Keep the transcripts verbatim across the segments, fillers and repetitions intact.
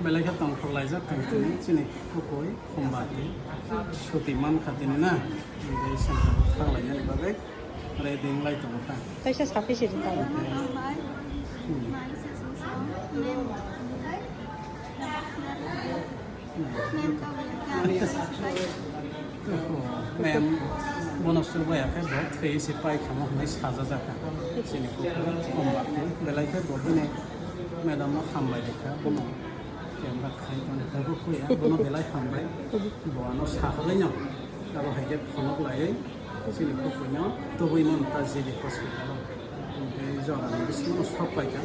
Belai khe tongthok laijak tong tini chini khukui Khumba twi suti man kha tini na. Tei sengkha thang lainani bagwi ready wng lai tongo ta. Kaisa sapi siri tamo. Hmm. Mem, bono subaya khe bo thwi se pai khamo hwnwi sajajak kha. Chini kuphur Khumba twi belai khe bo bini madam no hambai rikha, bono camera khai tongni tabuk kuya, bono belai hambai. Bo ano saharwi no abo hai khe phonok laiwi chini kuphur no tubui mano ta G B hospital o. Hwnkhe jora ni bisingo no sok pai kha.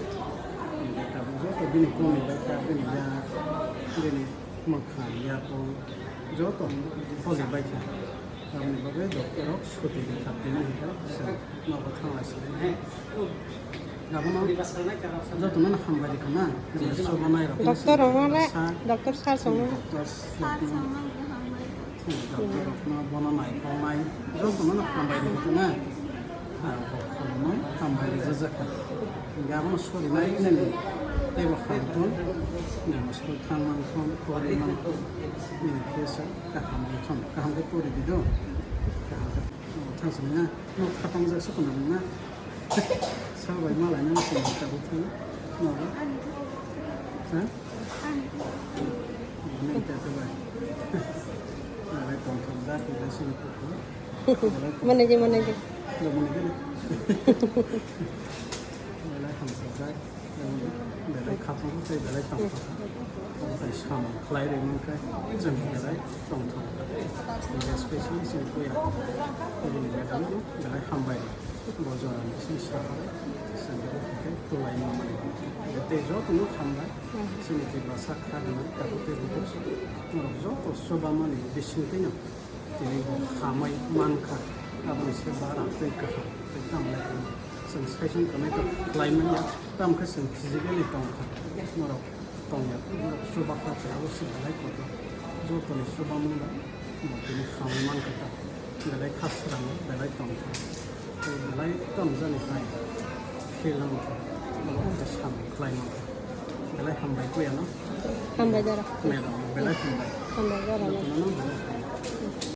Hwnkhe tabuk joto bini kumi bai kha, bini ya, bini Mwkhang, yakung, joto holi bai kha. Aboni bagwi doctor rok suti rwkha, tini hwnkhe chwng nogo thang lai sini. Abono jotono no hambai rwkha na, chini soba nai rok. Doctor rok no le, sa, doctor sir song no. Doctor sir song no. Doctor rok no bono nai kok nai, jotono no hambai rwkha na. Ah, bo khulumwi hambai rijak kha. Hingke abono sori nai nini teibo hamthung, nini school thang manthung, pori manthung, nini khe sa kaham wngthung, kaham khe pori di do, kaham khe thang sini na, no khatang jak se kono na, sa bai malai nang sini tabuk thang, no, ha? Nini tete bai, nini tongthok jak, nini sini kuku. Mane je, mane je. Belai hamsajak, belai khatung tei belai tongthok. Tei samung khlai rwmani khe chwng belai tongthok. Especially chini puya, chini madam no belai hambai. Bo jora ni chini sahai, chwng belai khe tulai mani. Tei jotono hambai. Chini Tiprasa kha gwnang, tabuk tei bukur norok joto chubamani bisingtwi no. Tini bo hamai mankha, aboni se bara tei kaham tei tamle hwnwi chwng saisong tonwi tong khlai manya, tamo khe chwng physically tongkha, norok tongya, norok chuba kha khe abo se belai kotor, jotoni chuba mungba bo tini hamai mankha ta, belai kha srang belai tongkha, tei belai tamjani hai feel wngkha, abo khe samung khlai mankha, belai hambai puya no. Hambai dara. Madam, belai hambai. Hambai dara. Jotono no belai hambai.